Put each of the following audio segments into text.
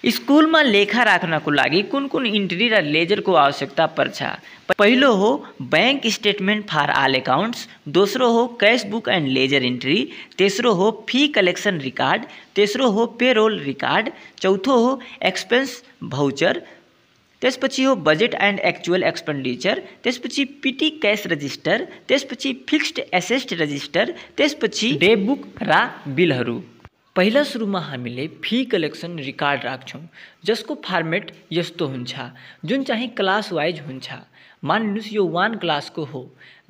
स्कूलमा लेखा राख्नको लागि कुन कुन इन्ट्री र लेजरको आवश्यकता पर्छ? पहिलो हो bank statement for all accounts, दोस्रो हो cash book and ledger entry, तेस्रो हो फी कलेक्शन रिकॉर्ड, तेस्रो हो पेरोल रिकॉर्ड, चौथो हो एक्सपेंस भाउचर, त्यसपछि हो बजेट एंड एक्चुअल एक्सपेन्डिचर, त्यसपछि पीटी कैश रजिस्टर, त्यसपछि फिक्स्ड एसेट रजिस्टर, त्यसपछि डे बुक र बिलहरू। पहिला सुरुमा हामीले फी कलेक्सन रिकॉर्ड राख्छौं, जसको फर्मेट यस्तो हुन्छ, जुन चाहिँ क्लास वाइज हुन्छ। मानिनुस् यो 1 क्लासको हो,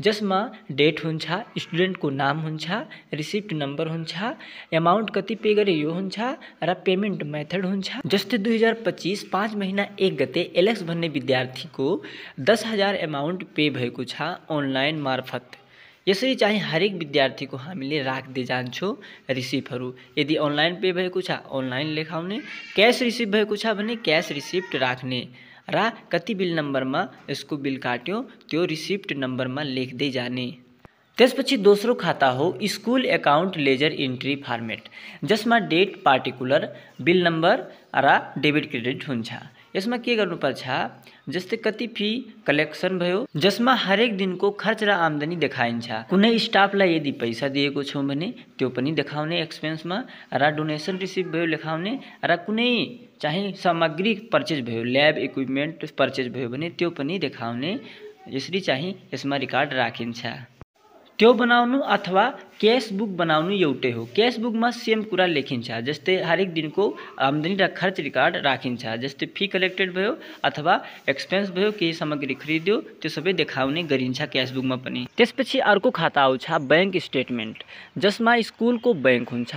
जसमा डेट हुन्छ, स्टुडेन्टको नाम हुन्छ, रिसिप्ट नम्बर हुन्छ, अमाउन्ट कति पे गरे यो हुन्छ र पेमेन्ट मेथड हुन्छ। जस्तै 2025 5 महिना 1 गते एलेक्स भन्ने विद्यार्थीको 10,000 अमाउन्ट पे भएको छ अनलाइन मार्फत। यसरी चाहिँ हरेक विद्यार्थीको हामीले राख्दै जान्छौँ रिसिप्टहरू। यदि अनलाइन पे भएको छ अनलाइन लेखाउने, क्याश रिसिप्ट भएको छ भने क्याश रिसिप्ट राख्ने र कति बिल नम्बरमा यसको बिल काट्यो त्यो रिसिप्ट नम्बरमा लेख्दै जाने। त्यसपछि दोस्रो खाता हो school account ledger entry format, जसमा डेट पार्टिकुलर, बिल नम्बर र डेबिट क्रेडिट हुन्छ। यसमा के गर्नुपर्छ, जस्तै कति फी कलेक्सन भयो, जसमा हरेक दिनको खर्च र आम्दानी देखाइन्छ। कुनै स्टाफलाई यदि पैसा दिएको छौं भने त्यो पनि देखाउने एक्सपेन्समा, र डोनेसन रिसिप्ट भयो लेखाउने, र कुनै चाहिँ सामग्री पर्चेज भयो, ल्याब इक्विपमेन्ट पर्चेज भयो भने त्यो पनि देखाउने। यसरी चाहिँ यसमा रिकर्ड राखिन्छ। त्यो बनाउनु अथवा क्याश बुक बनाउनु एउटै हो। क्याश बुकमा सेम कुरा लेखिन्छ, जस्तै हरेक दिनको आम्दानी र खर्च रिकर्ड राखिन्छ। जस्तै फी कलेक्टेड भयो अथवा एक्सपेन्स भयो, केही सामग्री खरिद्यो, त्यो सबै देखाउने गरिन्छ क्याश बुकमा पनि। त्यसपछि अर्को खाता आउँछ बैंक स्टेटमेन्ट, जसमा स्कुलको बैंक हुन्छ,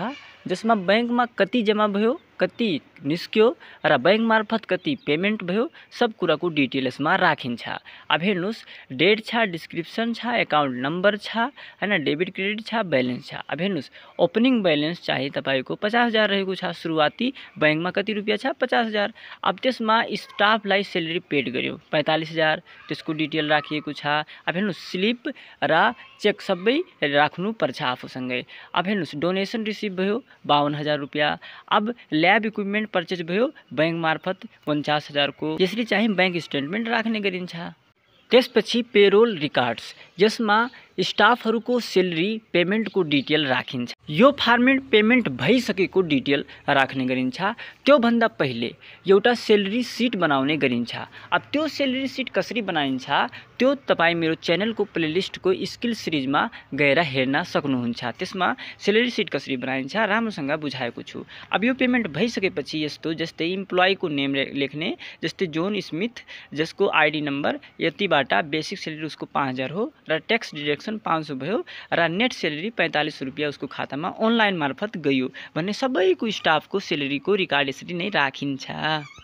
जसमा बैंकमा कति जम्मा भयो, कति निस्क्यो र बैंक मार्फत कति पेमेन्ट भयो, सब कुराको डिटेल यसमा राखिन्छ। अब हेर्नुस्, डेट छ, डिस्क्रिप्सन छ, अकाउन्ट नम्बर छ, हैन, डेबिट क्रेडिट छ, ब्यालेन्स छ। अब हेर्नुस्, ओपनिङ ब्यालेन्स चाहिँ तपाईको 50,000 रहेको छ, सुरुवाती बैंकमा कति रुपैयाँ छ 50,000। अब त्यसमा स्टाफलाई सेलेरी पेड गर्यो 45,000, त्यसको डिटेल राखिएको छ। अब हेर्नुस्, स्लिप र चेक सबै राख्नु पर्छ आफूसँगै। अब हेर्नुस्, डोनेसन रिसिभ भयो 52,000 रुपैयाँ। अब ल्याब इक्विपमेन्ट पर्चेज भयो बैंक मार्फत 49,000 को। यसरी चाहिँ बैंक स्टेटमेन्ट राख्ने गरिन्छ। त्यसपछि पेरोल रिकर्ड्स, जसमा स्टाफहरूको सेलेरी पेमेन्टको डिटेल राखिन्छ। यो फर्मेट पेमेन्ट भइसकेको डिटेल राख्ने गरिन्छ। त्यो भन्दा पहिले एउटा सेलेरी सिट बनाउने गरिन्छ। अब त्यो सेलेरी सिट कसरी बनाइन्छ त्यो तपाई मेरो च्यानलको प्लेलिस्टको स्किल सिरिजमा गएर हेर्न सक्नुहुन्छ। त्यसमा सेलेरी सिट कसरी बनाइन्छ राम्रोसँग बुझाएको छु। अब यो पेमेन्ट भइसकेपछि यस्तो, जस्तै इम्प्लोइको नेम लेख्ने, जस्तै जोन स्मिथ, जसको आईडी नम्बर यतिबाट बेसिक सेलेरी उसको 5,000 हो र ट्याक्स डिडक्सन 500 भयो र नेट सेलेरी 45 रुपैयाँ उसको खातामा अनलाइन मार्फत गयो भन्ने सबैको स्टाफको सेलेरीको रिकर्ड यसरी नै राखिन्छ।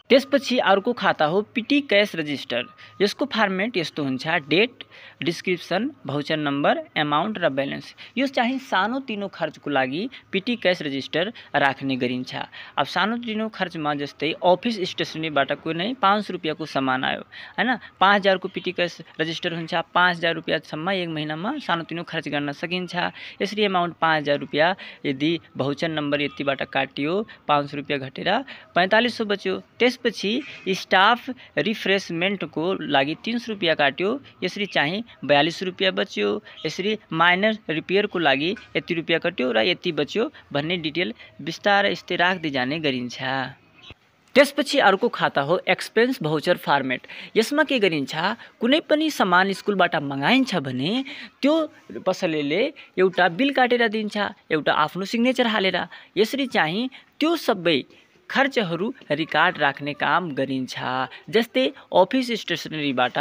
त्यसपछि अर्को खाता हो पीटी कैश रजिस्टर। यसको फर्मेट यस्तो हुन्छ, date, description, voucher number, amount र ब्यालेन्स। यो चाहिँ सानोतिनो खर्चको लागि पीटी कैश रजिस्टर राख्ने गरिन्छ। अब सानोतिनो खर्चमा जस्तै अफिस स्टेसनरीबाट कुनै 500 रुपैयाँको सामान आयो, हैन, 5,000 को पीटी कैश रजिस्टर हुन्छ। 5,000 रुपैयाँसम्म एक महिनामा सानोतिनो खर्च गर्न सकिन्छ। यसरी अमाउन्ट 5,000 रुपैयाँ, यदि भाउचर नम्बर यतिबाट काटियो 500 रुपैयाँ घटेर 4500 बच्यो। त्यसपछि स्टाफ रिफ्रेसमेन्टको लागि 300 रुपैयाँ काट्यो, यसरी चाहिँ 42 रुपैयाँ बच्यो। यसरी माइनर रिपेयरको लागि यति रुपैयाँ कट्यो र यति बच्यो भन्ने डिटेल बिस्तारै यस्तै राख्दै जाने गरिन्छ। त्यसपछि अर्को खाता हो एक्सपेन्स भाउचर फर्मेट। यसमा के गरिन्छ, कुनै पनि सामान स्कुलबाट मगाइन्छ भने त्यो पसलेले एउटा बिल काटेर दिन्छ, एउटा आफ्नो सिग्नेचर हालेर। यसरी चाहिँ त्यो सबै खर्चहरू रिकर्ड राख्ने काम गरिन्छ। जस्तै अफिस स्टेसनरीबाट,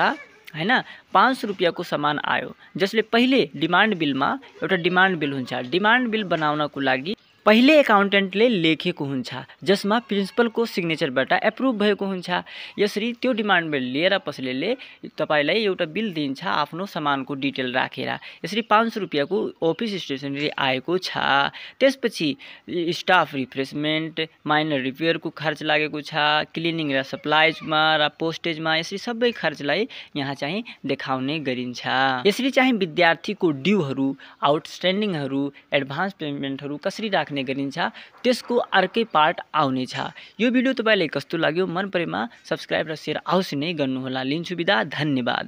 हैन, 500 रुपैयाँको सामान आयो, जसले पहिले डिमान्ड बिलमा एउटा डिमान्ड बिल हुन्छ। डिमान्ड बिल बनाउनको लागि पहिले एकाउन्टेन्टले लेखेको हुन्छ, जसमा प्रिन्सिपलको सिग्नेचरबाट एप्रुभ भएको हुन्छ। यसरी त्यो डिमान्ड बिल लिएर पसलेले तपाईलाई एउटा बिल दिन्छ आफ्नो सामानको डिटेल राखेर। यसरी 500 रुपैयाँको अफिस स्टेसनरी आएको छ। त्यसपछि स्टाफ रिफ्रेसमेन्ट, माइनर रिपेयरको खर्च लागेको छ, क्लिनिङ र सप्लाइजमा र पोस्टेजमा, यसरी सबै खर्चलाई यहाँ चाहिँ देखाउने गरिन्छ। यसरी चाहिँ विद्यार्थीको ड्यूहरू, आउटस्ट्यान्डिङहरू, एडभान्स पेमेन्टहरू कसरी राख्ने राख्ने गरिन्छ त्यसको अर्कै पार्ट आउनेछ। यो भिडियो तपाईलाई कस्तो लाग्यो मन परेमा सब्स्क्राइब र शेयर अवश्य नै गर्नुहोला। लिन्छु बिदा, धन्यवाद।